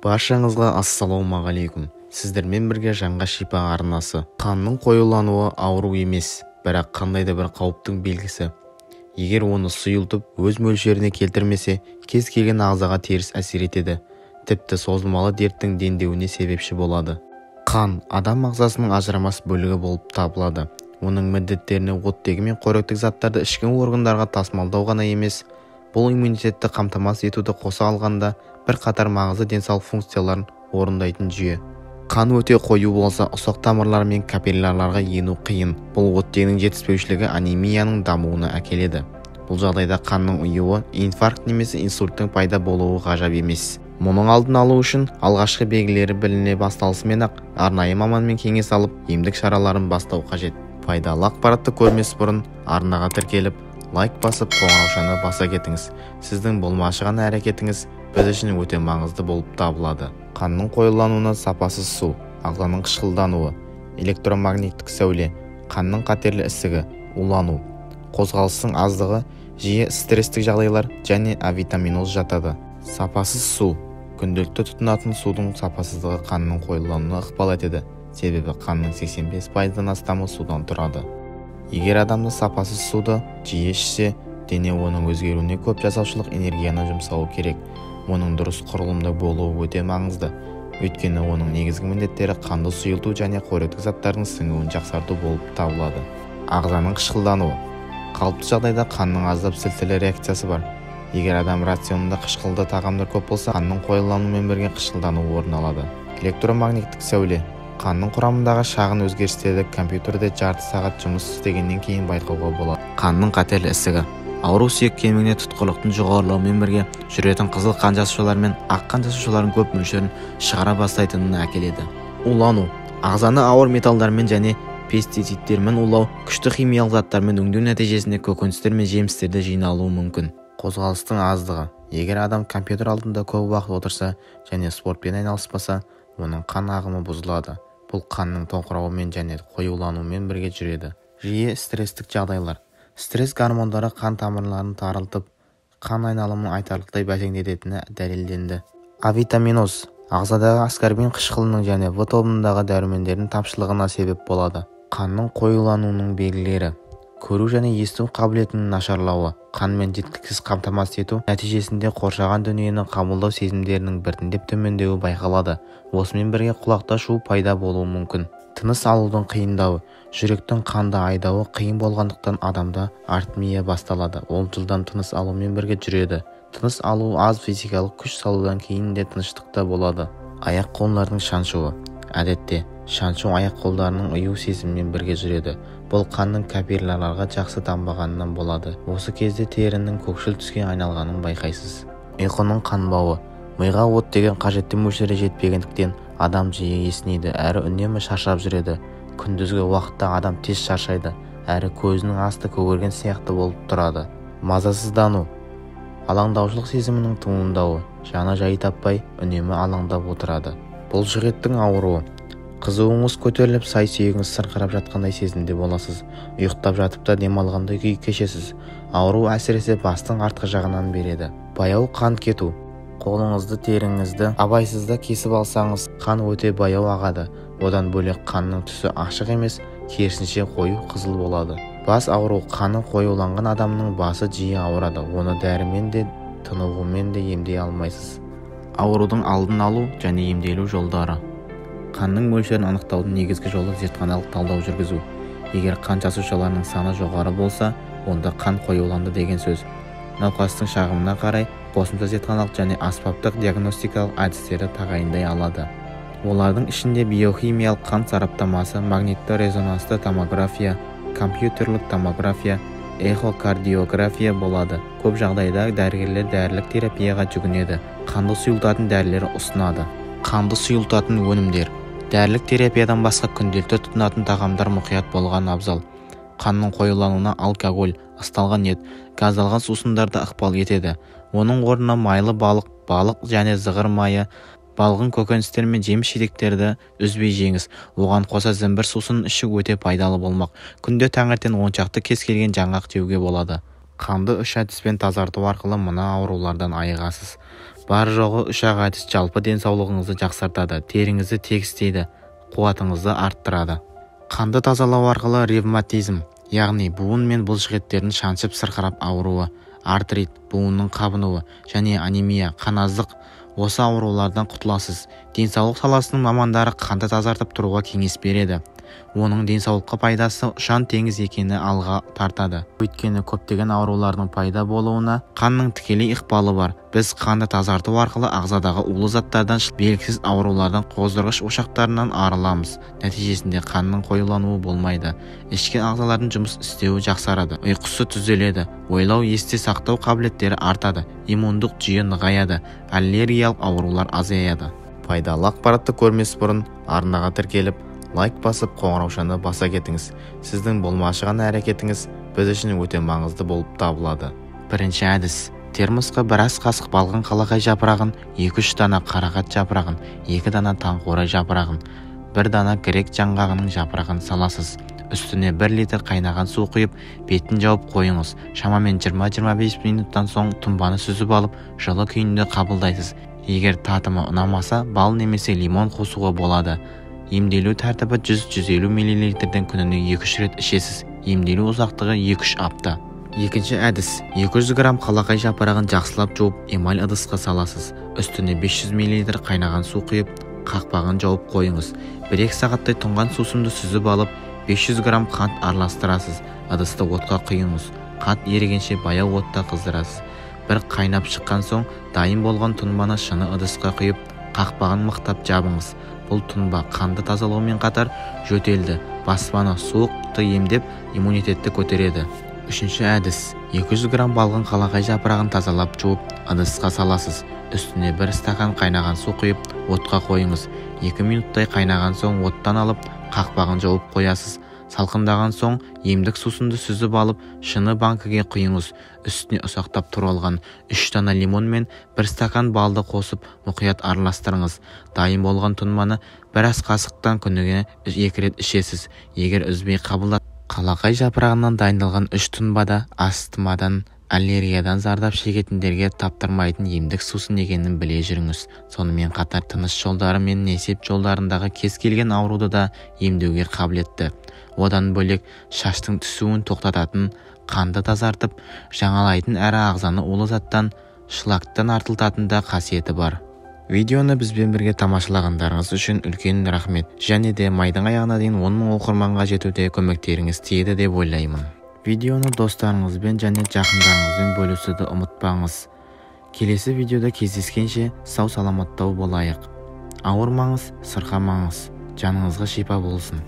Баршаңызға ассалаумағалейкум. Сіздермен бірге Жанға шипа арнасы. Қанның қоюлануы ауру емес, бірақ қандай да бір қауіптің белгісі. Егер оны сұйылтып, өз мөлшеріне келтірмесе, кез келген ағзаға теріс әсер етеді. Тіпті созылмалы дерттің дендеуіне себепші болады. Қан адам ағзасының ажырамас бөлігі болып табылады. Оның міндеттеріне оттегі мен қоректік заттарды ішкі органдарға тасымалдау ғана емес, бұл иммунитетті қамтамасыз етуді қоса алғанда бірқатар маңызды денсаулық функцияларын орындайтын жүйе. Қан өте қою болса, ұсақ тамырлар мен капиллярларға ену қиын. Бұл оттегінің жетіспеушілігі анемияның дамуына әкеледі. Бұл жағдайда қанның ұюы, инфаркт немесе инсульттің пайда болуы ғажап емес. Мұның алдын алу үшін алғашқы белгілері біліне басталысымен-ақ арнайы маманмен кеңес алып, емдік шараларын бастау қажет. Пайдалы ақпаратты көрмес бұрын арнаға тіркеліп, лайк басып, қоңыраушаны баса кетіңіз. Сіздің болмашы ғана әрекетіңіз біз үшін өте маңызды болып табылады. Қанның қоюлануына сапасыз су, ағзаның қышқылдануы, электромагниттік сәуле, қанның қатерлі ісігі, улану, қозғалыстың аздығы, жиі стресстік жағдайлар және авитаминоз жатады. Сапасыз су. Күнделікті тұтынатын судың сапасыздығы қанның қоюлануына ықпал етеді. Себебі қанның 85%-дан астамы судан тұрады. Егер адамды сапасыз суды жиі ішсе, дене оның өзгеруіне көп жасаушылық энергияны жұмсауы керек. Оның дұрыс құрылымда болуы өте маңызды. Өйткені оның негізгі міндеттері қанды сұйылту және қоректік заттардың сіңуін жақсарту болып табылады. Ағзаның қышқылдануы. Қалыпты жағдайда қанның аздап сілтілі реакциясы бар. Егер адам рационында қышқылды тағамдар көп болса, қанның қоюлануымен бірге қышқылдану орын алады. Электромагниттік сәуле. Қанның құрамындағы шағын өзгерістерді компьютерде жарты сағат жұмыс істегеннен кейін байқауға болады. Қанның қатерлі ісігі. Ауру сүйек кемігіне тұтқырлықтың жоғарылауымен бірге жүретін қызыл қан жасушалары мен ақ қан жасушаларының көп мөлшерін шығара бастайтынына әкеледі. Улану. Ағзаны ауыр металдармен және пестицидтермен улау, күшті химиялық заттармен өңдеу нәтижесінде көкөністер мен жемістерде жиналуы мүмкін. Қозғалыстың аздығы. Егер адам компьютер алдында көп уақыт отырса және спортпен айналыспаса, оның қан ағымы бұзылады. Бұл қанның тоқырауымен және қоюлануымен бірге жүреді. Жиі стресстік жағдайлар. Стресс гормондары қан тамырларын тарылтып, қан айналымын айтарлықтай бәсеңдететіні дәлелденді. Авитаминоз. Ағзадағы аскорбин қышқылының және В тобындағы дәрумендердің тапшылығына себеп болады. Қанның қоюлануының белгілері. Көру және есту қабілетінің нашарлауы, қанмен жеткіліксіз қамтамасыз ету нәтижесінде қоршаған дүниені қабылдау сезімдерінің біртіндеп төмендеуі байқалады. Осымен бірге құлақта шу пайда болуы мүмкін. Тыныс алудың қиындауы, жүректің қанды айдауы қиын болғандықтан адамда аритмия басталады. Ол жылдам тыныс алумен бірге жүреді. Тыныс алу аз физикалық күш салудан кейін де тыныштықта болады. Аяқ қолдардың шаншуы. Әдетте, шаншу аяқ қолдарының ұю сезімімен бірге жүреді. Бұл қанның капиллярларға жақсы тамбағанынан болады. Осы кезде терінің көкшіл түске айналғанын байқайсыз. Ұйқының қанбауы. Миға оттегі қажетті мөлшерде жетпегендіктен адам жиі есінейді, әрі үнемі шаршап жүреді. Күндізгі уақытта адам тез шаршайды, әрі көзінің асты көгерген сияқты болып тұрады. Мазасыздану. Алаңдаушылық сезімінің туындауы, жаны жай таппай, үнемі алаңдап отырады. Бұлшықеттің ауруы. Қызуыңыз көтеріліп, сай сүйегіңіз сырқырап жатқандай сезімде боласыз. Ұйықтап жатып та демалғандай күй кешесіз. Ауру әсіресе бастың артқы жағынан береді. Баяу қан кету. Қолыңызды, теріңізді абайсызда кесіп алсаңыз, қан өте баяу ағады. Одан бөлек қанның түсі ашық емес, керісінше қою қызыл болады. Бас ауру. Қаны қоюланған адамның басы жиі ауырады. Оны дәрімен де, тынығумен де емдей алмайсыз. Аурудың алдын алу және емделу жолдары. Қанның мөлшерін анықтаудың негізгі жолы зертханалық талдау жүргізу. Егер қан жасушаларының саны жоғары болса, онда қан қоюланды деген сөз. Науқастың шағымына қарай қосымша зертханалық және аспаптық диагностикалық әдістерді тағайындай алады. Олардың ішінде биохимиялық қан сараптамасы, магнитті-резонансты томография, компьютерлік томография, эхокардиография болады. Көп жағдайда дәрігерлер дәрілік терапияға жүгінеді, қанды сұйылтатын дәрілер ұсынады. Қанды сұйылтатын өнімдер. Дәрілік терапиядан басқа күнделікті тұтынатын тағамдар мұқият болған абзал. Қанның қоюлануына алкоголь, ысталған ет, газдалған сусындар да ықпал етеді. Оның орнына майлы балық, балық және зығыр майы, балғын көкөністер мен жеміс-жидектерді үзбей жеңіз. Оған қоса зімбір сусынын ішу өте пайдалы болмақ. Күнде таңертең 10 шақты кез келген жаңғақ жеуге болады. Қанды үш әдіспен тазарту арқылы мына аурулардан айығасыз. Бар-жоғы 3-ақ әдіс жалпы денсаулығыңызды жақсартады, теріңізді тегістейді, қуатыңызды арттырады. Қанды тазалау арқылы ревматизм, яғни буын мен бұлшықеттердің шаншып сырқырап ауруы, артрит, буынның қабынуы және анемия, қаназдық, осы аурулардан құтыласыз. Денсаулық саласының мамандары қанды тазартып тұруға кеңес береді. Оның денсаулыққа пайдасы ұшан теңіз екені алға тартады. Өйткені көптеген аурулардың пайда болуына қанның тікелей ықпалы бар. Біз қанды тазарту арқылы ағзадағы улы заттардан, белгісіз аурулардан, қоздырғыш ошақтарынан арыламыз. Нәтижесінде қанның қоюлануы болмайды. Ішкі ағзалардың жұмыс істеуі жақсарады, ұйқысы түзеледі, ойлау, есте сақтау қабілеттері артады, иммундық жүйе нығаяды, аллергиялық аурулар азаяды. Пайдалы ақпаратты көрмес бұрын арнаға тіркеліп, лайк басып, қоңыраушаны баса кетіңіз. Сіздің болмашы ғана әрекетіңіз біз үшін өте маңызды болып табылады. Бірінші әдіс. Термосқа бір ас қасық балғын қалақай жапырағын, 2-3 дана қарақат жапырағын, 2 дана таңқурай жапырағын, 1 дана грек жаңғағының жапырағын саласыз. Үстіне 1 литр қайнаған су құйып, бетін жауып қойыңыз. Шамамен 20-25 минуттан соң тұнбаны сүзіп алып, жылы күйінде қабылдайсыз. Егер татымы ұнамаса, бал немесе лимон қосуға болады. Емделу тәртібі 100-150 мл-ден күніне 2-3 рет ішесіз. Емделу ұзақтығы 2-3 апта. Екінші әдіс. 200 грамм қалақай жапырағын жақсылап жуып, эмаль ыдысқа саласыз. Үстіне 500 мл қайнаған су құйып, қақпағын жауып қойыңыз. 1-2 сағаттай тұнған сусынды сүзіп алып, 500 грамм қант араластырасыз. Ыдысты отқа құйыңыз. Қант ерігенше баяу отта қыздырасыз. Бір қайнап шыққан соң, дайын болған тұнбаны шыны ыдысқа құйып, қақпағын мықтап жабыңыз. Бұл тұнба қанды тазалаумен қатар жөтелді, баспаны, суықты емдеп, иммунитетті көтереді. Үшінші әдіс. 200 грамм балғын қалақай жапырағын тазалап жуып, ыдысқа саласыз. Үстіне 1 стақан қайнаған су құйып, отқа қойыңыз. 2 минуттай қайнаған соң оттан алып, қақпағын жауып қоясыз. Салқындаған соң емдік сусынды сүзіп алып, шыны банкіге құйыңыз. Үстіне ұсақтап туралған 3 дана лимон мен 1 стақан балды қосып, мұқият араластырыңыз. Дайын болған тұнбаны бір ас қасықтан күніге 2 рет ішесіз. Егер үзбей қабылдап, қалақай жапырағынан дайындалған 3 тұнбада астмадан, аллергиядан зардап шегетіндерге таптырмайтын емдік сусын екенін біле жүріңіз. Сонымен қатар тыныс жолдары мен несеп жолдарындағы кез келген ауруды да емдеуге қабілетті. Одан бөлек шаштың түсуін тоқтататын, қанды тазартып, жаңалайтын әрі ағзаны улы заттан, шлактан артылтатын да қасиеті бар. Видеоны бізбен бірге тамашалағандарыңыз үшін үлкен рахмет. Және де майдың аяғына дейін 10 мың оқырманға жетуде көмектеріңіз тиеді деп ойлаймын. Видеоны достарыңызбен және жақындарыңызбен бөлісуді ұмытпаңыз. Келесі видеода кездескенше сау-саламаттау болайық. Ауырмаңыз, сырқамаңыз, жаныңызға шипа болсын.